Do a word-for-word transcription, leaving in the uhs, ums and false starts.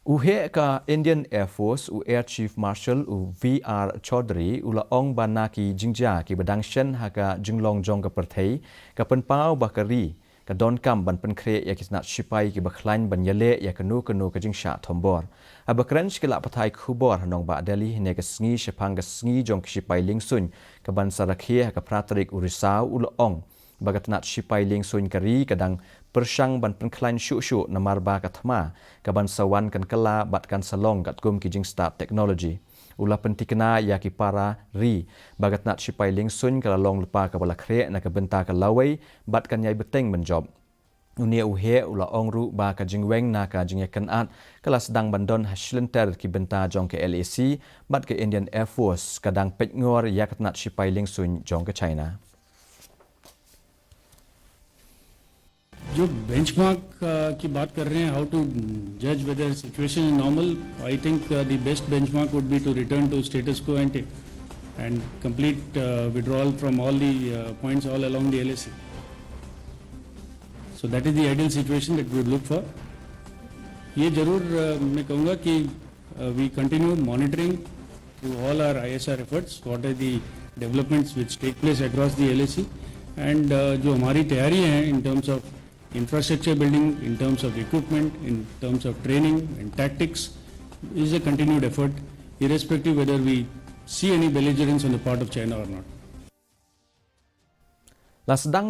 U heh ka Indian Air Force, u Air Chief Marshal, u V R Chaudhary, u la ong ba na ki jingjia kiba dang shen ha ka jinglong jong ka pyrthei, ka pynpaw ba ka ri ka donkam ban pynkhreh ïa ki tnat shipai kiba khlaiñ ban ïaleh ïa kano kano ka jingshah thombor. Haba kren sha ki lad pathai khubor ha nongbah Delhi hynne ka sngi shaphang ka sngi jong ki shipai liengsuiñ kaban sa rakhe ha ka phra tarik u Risaw, u la ong ba ka tnat shipai liengsuiñ ka ri ka dang pyrshang ban pynkhlaiñ shuh shuh namar ba ka thma kaban sa wan kan kylla bad kan sa long katkum ki jingstad technology. U la pyntikna ïa ki para ri ba ka tnat shipai liengsuiñ ka la long lypa kaba la khreh na ka bynta ka lawei bad kan ïai bteng mynjop. Une u heh u la ong ruh ba ka jingweng na ka jingïakynad ka la sdang ban don ha shilynter ki bynta jong ka L A C bad ka Indian Air Force ka dang peitngor ïa ka tnat shipai liengsuiñ jong ka China. जो बेंचमार्क की बात कर रहे हैं, how to judge whether situation is normal, I think the best benchmark would be to return to status quo ante and complete withdrawal from all the points all along the L A C. So that is the ideal situation that we would look for. ये जरूर मैं कहूँगा कि we continue monitoring through all our I S R efforts what are the developments which take place across the L A C and जो हमारी तैयारी है in terms of infrastructure building, in terms of equipment, in terms of training and tactics is a continued effort irrespective whether we see any belligerence on the part of China or not. La sdang